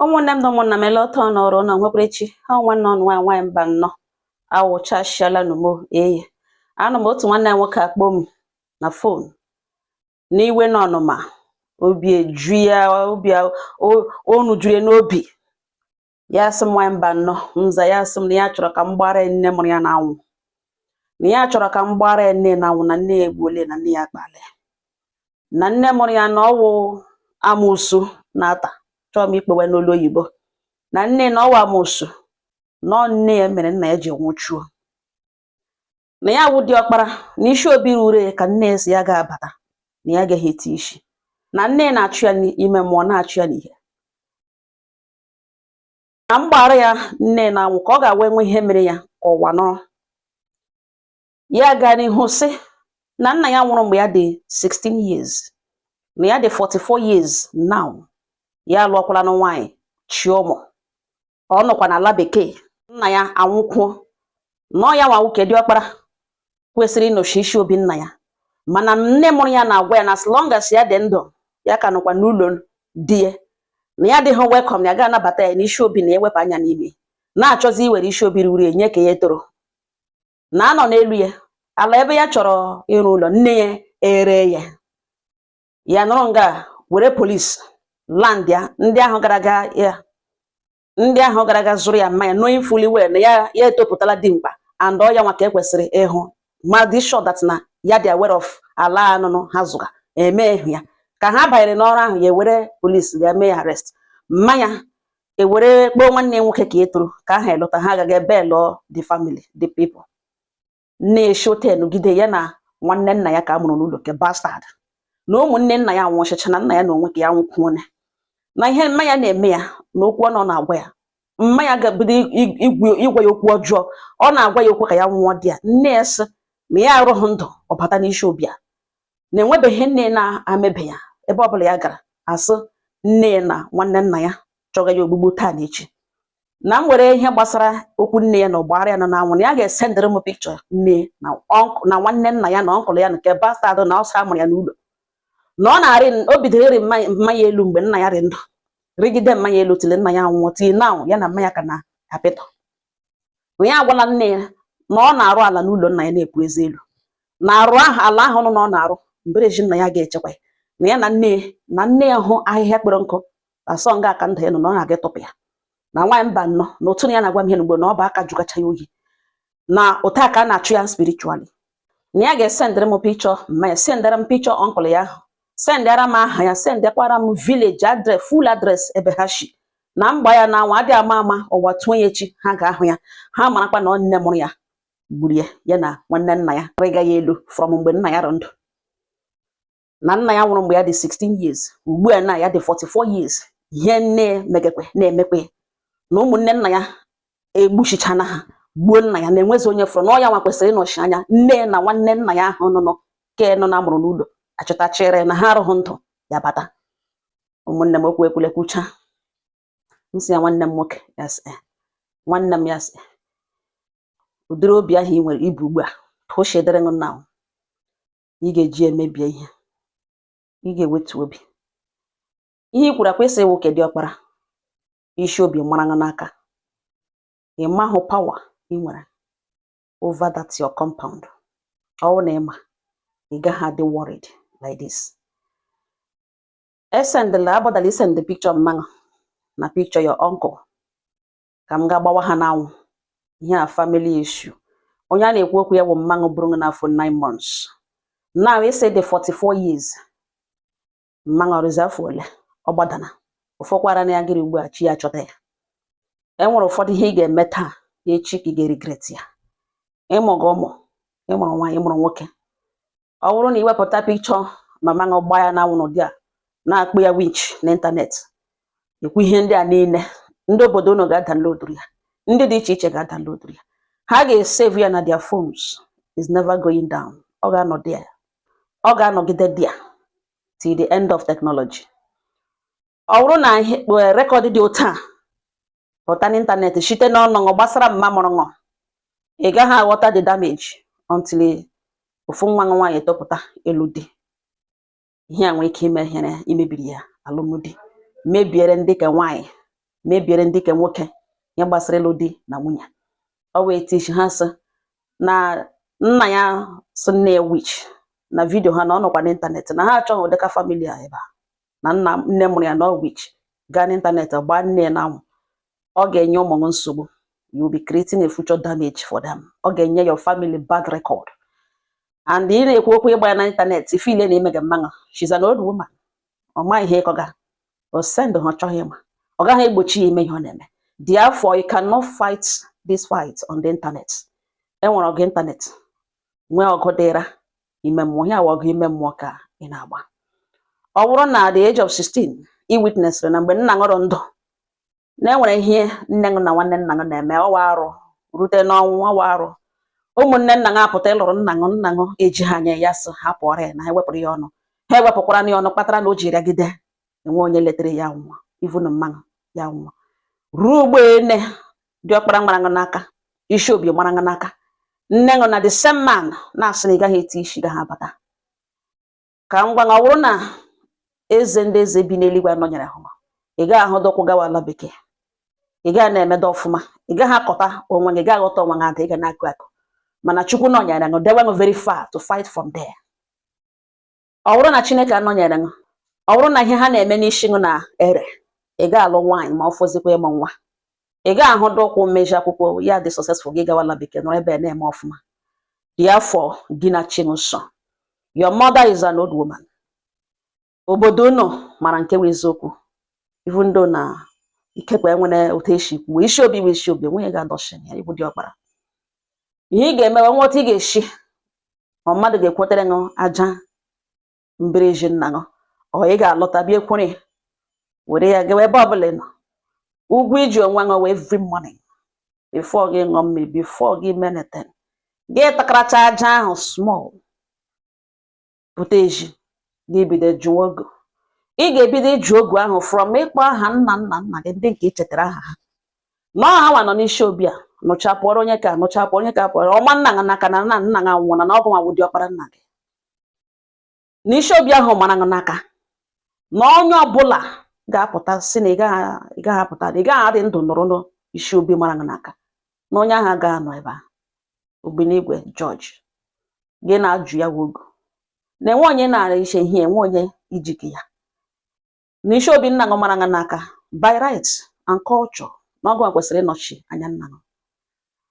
Ụmụnne m na ụmụnna m, ele ọtọ nọrọ na nwekwara echi ha. Nwanne ọnụ nwaanyị, nwaanyị mba nnọọ, awụchasịala n'umo. Ee, anụ m otu nwanne ya nwoke akpọ m na phone n'iwe na ọnụma, obi eju ya, obi onu juru ya n'obi. Ya sị m, "Nwaanyị mba nnọọ." Nza ya sị m na ya chọrọ ka m gbara ya nne mụrụ ya n'anwụ, na ya chọrọ ka m gbara ya nne n'anwụ, na nne ya egbuole, na nne ya akpala ya, na nne mụrụ ya na ọwụ amụsụ na-ata. Chọọ m ikpewe n'olu oyibo na nne na ọwụ amụsụ, na ọ nne ya mere nna ya ji nwụchuo, na ya wụ diọkpara, na isi obi ruru ya ka nne ya si ya ga-abata, na ya agaghị eti isi, na nne na-achụ ya n'ime mmụọ, na-achụ ya n'ihe, na mgbara ya nne na-anwụ ka ọ ga-awa enwe ihe mere ya ka ụwa nọrọ. Ya gaa n'ihu sị na nna ya nwụrụ mgbe ya dị 16 years, na ya dị 44 years now. Ya alụọkwala na nwaanyị, chi ụmụ, ọ nọkwa n'ala bekee. Nna ya anwụkwuo, nọọ ya nwa nwoke diọkpara kwesịrị ịnọchi isi obi nna ya, mana nne mụrụ ya na-agwa ya na as long as ya dị ndụ, ya ka nọkwa n'ụlọ di ya, na ya adịghị welcome, na ya ga-anabata ya n'isi obi, na ewepụ anya n'ime, na-achọzi iwere isi obi ruru enye ka ya toro na anọ n'elu ya ala ebe ya chọrọ ịrụ ụlọ. Nne ya ere ya, ya nọrọ nga were police land ya. Ndị ahụ gara aga ya, ndị ahụ gara aga zụrụ ya mmanya, knowing fully well na ya ya etopụtala dimkpa and ọ ya nwa ka ekwesịrị ịhụ, ma dị sure that na ya dị aware of ala anụnụ ha zụga eme ya. Ka ha banyere n'ọrụ ahụ, ya ewere police ga mee ya arrest, mmanya ewere kpọọ nwanne ya nwoke ka e toro ka aha elọta. Ha agaghị ebe lụọ the family, the people. Nne ya nọgide ya na nwanne nna ya ka a mụrụ n'ụlọ ke bastard, na ụmụnne nna ya nwụchicha, na nna ya na onwe ka ya nwụkwuone, na ihe mmanya na-eme ya na okwu ọ nọ na-agwa ya. Mmanya ga-ebido ịgwa ya okwu ọjọọ, ọ na-agwa ya okwu ka ya nwụọ. Di ya, nne ya sị na ya arụghị ndụ ọ bata n'isi obi a, na enwebeghị nne na-amebe ya. Ebe ọbụla ya gara, asị nne ya na nwanne nna ya chọga ya ogbugbu taa na echi. Na m were ihe gbasara okwu nne ya na ọgbara ya nọ n'anwụ, na ya ga-esendịrị m picture nne na na nwanne nna ya na uncle ya nke bastard, na ọsọ amụrụ ya n'ụlọ, na ọ na-arị. O bidoro ịrị mmanya elu mgbe nna ya rị ndụ, rigide mmanya elu tili nna ya nwụọ. Till now ya na mmanya ka na-apịtọ. Ya agwala nne ya na ọ na-arụ ala n'ụlọ nna ya, na-epu eze elu na arụ ahụ, ala ahụ nọ na ọ na-arụ mbereji nna ya ga-echekwa ya, na ya na nne na nne ya hụ ahịhịa kpọrọ nkụ asọ nga aka ndụ ya nọ, na ọ na-aga ịtụpụ ya. Na nwaanyị mba nnọọ, na otu na ya na-agwa m ihe n'ugbo, na ọ bụ aka jụgacha ya oyi, na ụta ka a na-achụ ya spiritually, na ya ga-esendịrị m picture mma ya, sendịrị m picture uncle ya ahụ, sendịara m aha ya, sendịkwara m village address, full address ebe ha shi, na mgba ya na anwụ adịghị ama ama ụwa tụọ ya echi, ha ga-ahụ ya, ha marakwa na ọ nne mụrụ ya gburu ya, ya na nwanne nna ya rịga ya elu from mgbe nna ya rụ ndụ. Na nna ya nwụrụ mgbe ya dị 16 years, ugbu a na ya dị 44 years. Ihe nne ya megekwe na-emekwe na ụmụnne nna ya egbuchichana ha, gbuo nna ya, na-enwezi onye fọrọ, na ọ ya nwa kwesịrị ịnọchi anya nne ya na nwanne nna ya ahụ nọ ke nọ na amụrụ n'ụlọ achọtachịrị na ha arụghị ndụ ya bata. Ụmụnne m, okwu ekwule kwucha. M sị ya, "Nwanne m nwoke," ya sị, "Eh." "Nwanne m," ya sị, "ụdịrị obi ahụ ị nwere ibu ugbu a ka o shedịrị gị na ị ga-eji emebie ihe, ị ga-ewetu obi. Ihe i kwuru akwa ịsị iwu kedị ọkpara isi obi mara gị n'aka. Ị mahụ power ị nwere over that your compound. Ọ wụ na ị ma, ị gaghị adị worried like this. Esendịla, abọdala isend picture mmanụ na picture your uncle ka m ga gbawa ha n'anwụ. Ihe a family issue. Onye a na-ekwu okwu ya bụ mmanụ bụrụ gị n'afọ 9 months now, ị dị 44 years. Mmanụ ọrụzi afọ ole ọ gbadana ụfọkwara na ya gịrị ugbu a, chi ya chọta ya. E nwere ụfọdụ ihe ị ga-eme taa, echi ka ị ga-regret ya. Ịmụ gị ụmụ, ịmụrụ nwaanyị, ịmụrụ nwoke, ọ bụrụ na ị wepụta picture mama ṅụ gbaa ya n'anwụ n'ụdị a na-akpụ ya winch n'ịntanetị, ekwu ihe ndị a niile, ndị obodo unu ga-adownload ya, ndị dị iche iche ga-adownload ya, ha ga-esave ya na their phones. Is never going down. Ọ ga-anọ there, ọ ga-anọgide there till the end of technology. Ọ bụrụ na ihe record dị otu a pụta n'ịntanetị site n'ọnụ ṅụ gbasara mma mụrụ ṅụ, ị gaghị aghọta the damage until ofu nwa ṅụ nwaanyị etopụta ịlụ di. Ihe a nwere ike ime ihere, imebiri ya alụmdi, mebiere ndị ka nwaanyị. Mebiere ndị ke nwoke ihe gbasara ịlụ di na nwunye. Ọ wee tichi ha sị na nna ya sị nne ya witch na video ha na ọ nọkwa n'ịntanetị, na ha achọghị ụdịka family a ebe a, na nna nne mụrụ ya na ọ witch. Gaa n'ịntanetị gbaa nne ya n'anwụ. Ọ ga-enye ụmụ gị nsogbu. You will be creating a future damage for them. Ọ ga-enye your family bad record. And ị na-ekwu okwu ịgba ya n'ịntanetị feel na ime gị mmanụ. She's an old woman, ọ maghị ihe ịkọga o send ha. Ọ chọghị ịma, ọ gaghị egbochi ya ime ihe ọ na-eme. Therefore, you cannot fight this fight on the internet. Enwere ọgụ internet, nwee ọgụ dịra ime mmụọ. Ya wụ ọgụ ime mmụọ ka ị na-agba. Ọ bụrụ na at the age of 16 ị witnessịrị na mgbe nna ṅụrụ ndụ na enwere ihe nne ṅụ na nwanne nna ṅụ na-eme, ọwa arụ rute n'ọnwụ, ọwa arụ, ụmụnne nna ṅụ apụta ịlụrụ nna ṅụ, nna ṅụ eji ha anya ya sị ha pụọrọ ya na ha ewepụrụ ya ọnụ, ha ewepụkwara ya ọnụ, kpatara na o ji rịagide enwe onye letere ya nwa, even mmanụ ya nwa ruo ugbo ene diọkpara mara ṅụ n'aka, isi obi mara ṅụ n'aka, nne ṅụ na the same man na-asị na ị gaghị eti isi, gaghị abata. Ka m gwa gị, ọ bụrụ na eze ndị eze bi n'eluigwe anọnyere ha, ị gaghị ahụ dọkwụ gawa ala bekee, ị gaghị na-emedo ọfụma, ị gaghị akọta onwe gị, ị gaghị aghọta onwe gị ada, ị ga na-akụ akụ. Mana Chukwu nọnyere ṅụ, dewe ṅụ very far to fight from there. Ọ bụrụ na Chineke anọnyere ṅụ, ọ bụrụ na ihe ha na-eme n'isi ṅụ na ere, ị ga-alụ nwaanyị ma ọ fọzikwa ịmụ nwa, ị ga-ahụ dọkwụ mmeji akwụkwọ ya dị successful, gị gawa ala bekee nọrọ ebe a na-eme ọfụma. Therefore, gị na chi nsọ. Your mother is an old woman. Obodo unu mara nke wụ eziokwu, even though na ikekwe enwere otu esi kwuo isi obi bụ isi obi, onweghị ga-adọchi ya ịbụ diọkpara. Ihe ị ga-eme, nwe otu ị ga-esi, ma mmadụ ga-ekwetere ṅụ aja mbiri nna ṅụ, ọ ị ga-alọta bịa ekwere were ya gawa ebe ọbụla ị nọ. Ugwu iji onwe ṅụ every morning, before gị ṅụọ mmiri, before gị mee anything, gị takaracha aja ahụ small, pụta ezi, gị bido jụọ ogu. Ị ga-ebido ịjụ ogu ahụ from ịkpọ aha nna nna nna gị, ndị nke ị chetara aha ha na ọ ha nwa nọ n'isi obi a. Nụcha pụọrọ onye ka nụcha pụọrọ onye ka pụọrọ ọma nna gị n'aka na nna nna gị anwụọla, na ọ bụ nwa wụ diọkpara nna gị n'isi obi ahụ mara gị n'aka, na onye ọbụla ga-apụta si na ị gaghị apụta, na ị gaghị adị ndụ nọrọ n'isi obi mara gị n'aka, na onye ahụ agaghị anọ ebe a. Ogbunigwe George gị na-ajụ ya ogu na enwe onye na-ara iche ihe, enwe onye ijike ya n'isi obi nna gị mara gị n'aka by right and culture, na ọgụ a kwesịrị ịnọchi anya nna gị.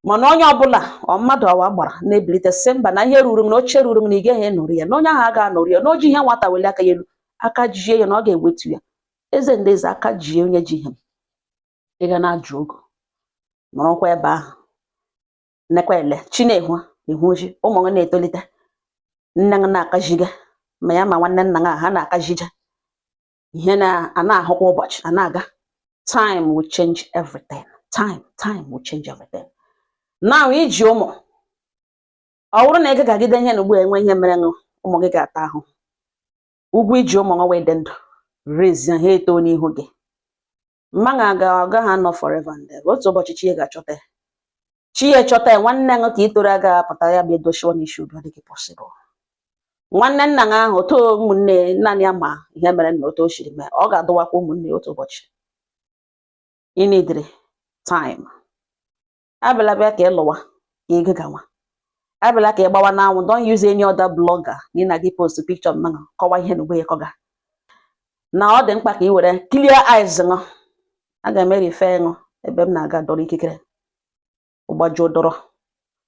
Mana onye ọbụla ọ mmadụ ọwa gbara na-ebilite sị mba, na ihe ruru m, na oche ruru m, na ị gaghị enụrụ ya, na onye ahụ agaghị anọrọ ya, na o ji ihe nwata weli aka ya elu, aka jie ya, na ọ ga-ewetu ya. Eze ndị eze aka jie onye ji ihe m. Ị ga na-ajụ ogu, nọrọkwa ebe ahụ nekwa ele chi na-ehu ehu oji. Ụmụ gị na-etolite, nne gị na-akajiga ma ya ma nwanne nna gị ha na-akajija ihe na a na-ahụ kwa ụbọchị a na-aga. Time will change everything. Time will change everything. Now iji ụmụ, ọ bụrụ na ị gagide ihe na ugbu a, enwe ihe mere ṅụ, ụmụ gị ga-ata ahụhụ. Ugwu iji ụmụ gị wee dị ndụ rezie ha eto n'ihu gị, mmanụ aga ọ gaghị anọ forever and ever. Otu ụbọchị chi ya ga-achọta ya, chi ya chọta ya, nwanne ṅụ ka ị toro agaghị apụta ya bịa dochiwa n'isi obi. Ọ dịghị possible. Nwanne nna gị ahụ otu ụmụnne naanị ya ma ihe mere na otu o siri mee, ọ ga-adọwakwa ụmụnne ya otu ụbọchị. Ị nidiri time. Abịala bịa ka ị lụwa ka ego gawa, abịala ka ị gbawa n'anwụ. Don't use any other blogger na ị na-gị post picture mmanụ kọwa ihe na ugbo ya kọga na ọ dị mkpa ka ị were clear eyes ṅụ. Aga m erife ṅụ ebe m na-aga dọrọ ikikere ụgbajuo dọrọ.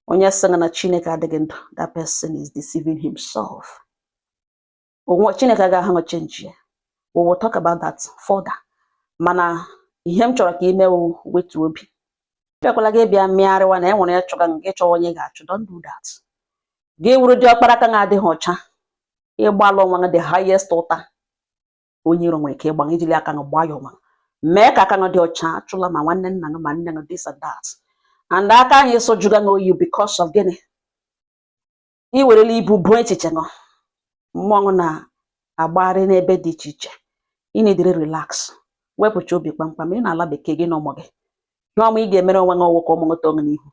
Onye sị na Chineke adịghị ndụ, that person is deceiving himself. Onwe Chineke agaghị ahụ change ya. We will talk about that further. Mana ihe m chọrọ ka ime wụ wetu obi. Bịakwala gị bịa mịgharịwa na e nwere ịchọga gị chọwa onye ga-achụ. Don't do that. Gị wuru diọkpara aka na-adịghị ọcha, ịgbalụ onwe gị the highest ụta onye iro nwere ike ịgba, ijili aka gị gbaa ya onwe. Mee ka aka gị dị ọcha. Achụla ma nwanne nna gị ma nne gị, this and that, and aka ahụ ịsụjuga gị oyi because of gịnị? Ị werela ibu buo echiche gị, mmụọ gị na-agbagharị n'ebe dị iche iche. Ị na-edere relax, wepụcha obi kpamkpam. Ị na-ala bekee gị na ụmụ gị, ihe ọma ị ga-emere onwe gị ọwụ ka ụmụ gị too gị n'ihu.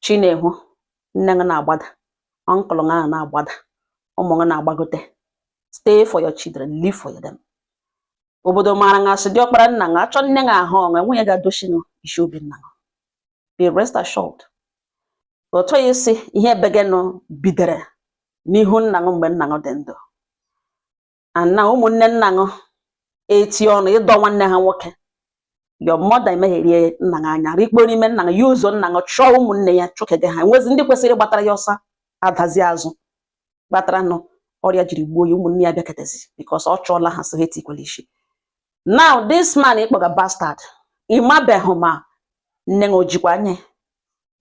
Chi na-ehu, nne gị na-agbada, uncle gị ahụ na-agbada, ụmụ gị na-agbagote. Stay for your children, live for them. Obodo maara ṅa asị diọkpara nna ṅa achọ nne ṅa ahụ ọṅụ enweghị ga-adochi ṅụ isi obi nna ṅụ. Be rest assured. Otu ya isi ihe begenụ bidere n'ihu nna ṅụ mgbe nna ṅụ dị ndụ. And na ụmụnne nna ṅụ eti ọnụ ịdọ nwanne ha nwoke. Your mother emegherie nna ṅa anya rikpo n'ime nna ṅụ ya ụzọ nna ṅụ chọọ ụmụnne ya chụkege ha enwezi ndị kwesịrị ịgbatara ya ọsọ adazi azụ kpatara nụ ọrịa jiri gbuo ya ụmụnne ya bịaketezi because ọ chọọla ha so ha etikwala isi. Now this man ịkpọga bastard ịmabeghị ma nne ṅụ jikwa anya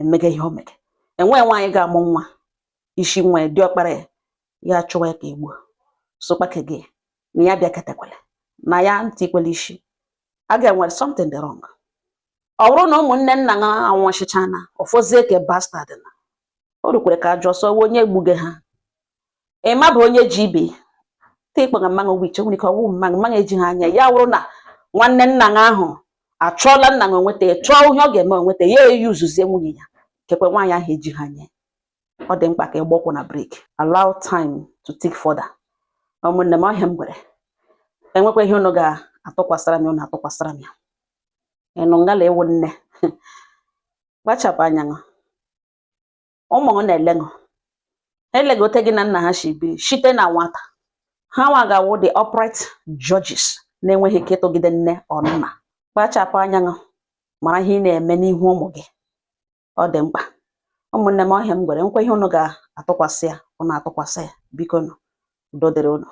emege ihe o mege. Enweghị nwaanyị ga-amụ nwa isi nwa ya diọkpara ya ya chụwa ya ka egbuo sokpake gị na ya bịaketekwala na ya ntị kwela isi a ga-enwere something dị wrong. Ọ bụrụ na ụmụnne nna ha anwụchichana ụfọzie ke bastard na o rukwere ka ajụọ sọ onye gbuge ha ịma bụ onye ji ibe ta ịkpọga mmanụ wich nwere ike ọwụ mmanụ mmanụ eji ha anya ya wụrụ na nwanne nna ha ahụ achọọla nna ha onweta ya chọọ ihe ọ ga-eme onweta ya eyuzuzie nwunye ya kekwe nwaanyị ahụ eji ha anya. Ọ dị mkpa ka ịgba ụkwụ na brake, allow time to tick further. Ụmụnne m ọhịa m gwere enwekwa ihe unu ga-atụkwasara m unu atụkwasara m ya ịnụ ngala ịwụ nne kpachapụ anya ṅụ ụmụ ṅụ na-ele ṅụ elegote gị na nna ha si biri site na nwata ha nwa ga-awụ the upright judges na-enweghị ike ịtụgide nne ọ nna. Kpachapụ anya ṅụ mara ihe ị na-eme n'ihu ụmụ gị, ọ dị mkpa. Ụmụnne m ọhịa m gwere nkwa ihe unu ga-atụkwasị ya unu atụkwasị ya biko nụ udo dịrị unu.